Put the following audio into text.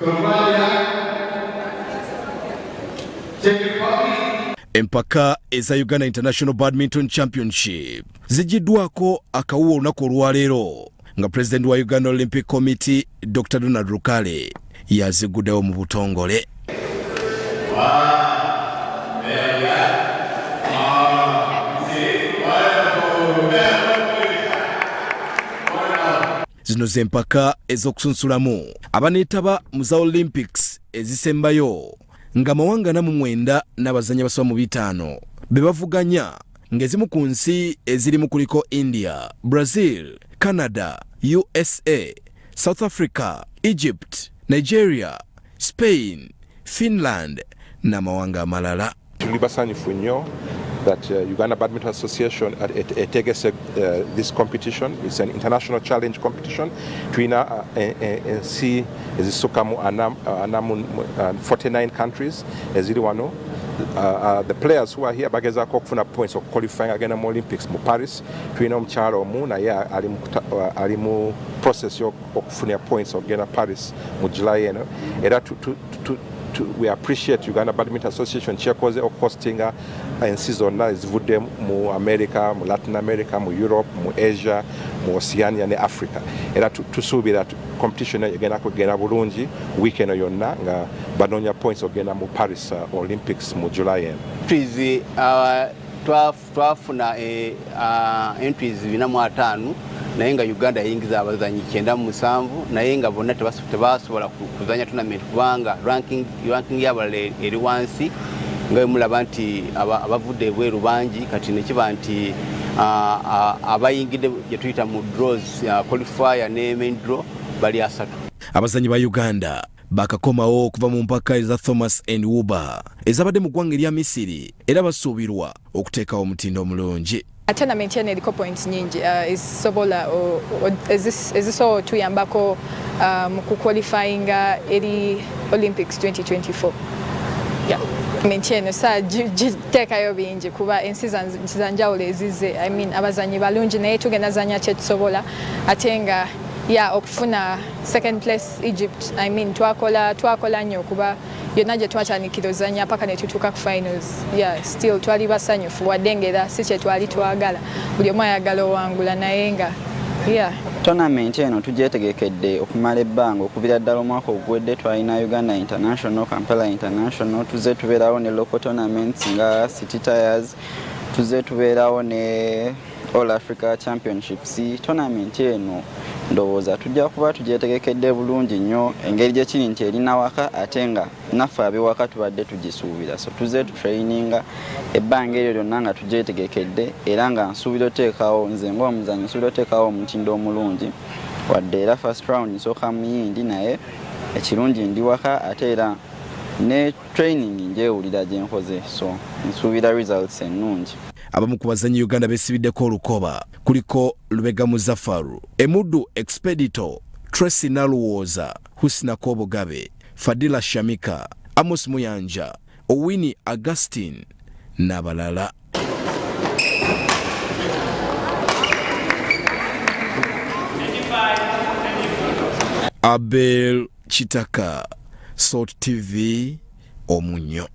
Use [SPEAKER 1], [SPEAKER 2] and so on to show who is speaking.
[SPEAKER 1] Slovakia, Czech Republic.
[SPEAKER 2] Empaka eza Uganda International Badminton Championship zigiddwako akawuwa olunaku olwaleero nga pulezidenti wa Uganda Olympic Committee Dr. Donald Rukale yaziguddewo mu butongole. Zino z'empaka ez'okusunsulamu abaneetaba mu za Olympics ezisembayo nga amawanga 49 n'abazannyi abasoba mu 50 be bavuganya ng'ezimu ku nsi ezirimu kuliko India, Brazil, Canada, USA, South Africa, Egypt, Nigeria, Spain, Finland n'amawanga amalala.
[SPEAKER 3] Tuli basanyufu nnyo that Uganda Badminton Association etegese this competition. It's an international challenge competition. Tulina ensi ezisukka mu ana mu 49 countries eziri wano. The players who are here bagezaako okufuna points okuqualifying agenda mu Olympics mu Paris. Tulina omukyala omu naye ali mu process y'okufuna points okugenda Paris mu July eno. Era we appreciate Uganda Badminton Association kyekoze okuhostinga ensi zonna ezivudde mu America, mu Latin America, mu Europe, mu Asia, mu Oceania ne Africa. Era tusuubira competition egenda kugenda bulungi week eno yonna nga banoonya points okugenda mu Paris Olympics mu July eno.
[SPEAKER 4] Entries, twafuna entries 45, naye nga Uganda yayingiza abazanyi 97, naye nga bonna tebasobola kuzanya tournament kubanga ranking y'abalala eri wansi, nga bwe mulaba nti abavudde ebweru bangi. Kati nekiba nti abayingidde gye tuyita mu draws, qualifier ne main draw, bali 30.
[SPEAKER 2] Abazanyi ba Uganda bakakomawo okuva mu mpaka eza Thomas and Uber ezabadde mu ggwanga erya Misiri, era basuubirwa okuteekawo omutindo omulungi.
[SPEAKER 5] Tournament eno eriko points nyingi ezisobola ezisobola otuyambako mu kuqualifyinga eri Olympics 2024. Yeah. Tournament eno saa giteekayo bingi kuba ensi zanjawulo ezizze. I mean, abazanyi balungi, naye tugenda zanya kyetusobola, ate nga ya okufuna second place Egypt, I mean, twakola nnyo kuba yonna gye twatandikira ozanya paka ne tutuuka ku finals, yeah, still twali basanyufu, wadde ng'era si kye twali twagala. Buli omu ayagala owangula, naye nga yeah.
[SPEAKER 6] Tournament eno tugyetegekedde okumala ebbanga. Okuviira ddala omwaka oguwedde twalina Uganda International, Kampala International, tuze tubeerawo ne local tournaments nga City Tires, tuze tubeerawo ne All Africa Championships. Tournament eno ndowooza tujja kuba tugyetegekedde bulungi nnyo, engeri gye kiri nti erina waka, ate nga naffe ab'ewaka tubadde tugisuubira. So tuze tutraininga ebbanga eryo lyonna nga tugyetegekedde, era nga nsuubira oteekawo, nze ng'omuzanyi nsuubira oteekawo omutindo omulungi, wadde era first round nsooka muyindi, naye ekirungi ndi waka, ate era ne training njewulira gye nkoze, so nsuubira results ennungi.
[SPEAKER 2] Abamu ku bazanyi Uganda besibiddeko olukoba kuliko Lubega Muzafaru, Emudu Expedito, Tracy Naluwooza, Husna Kobugabe, Fadila Shamika, Amos Muyanja, Owini Augustine n'abalala. Abel Kitaka, Salt TV, Omunyo.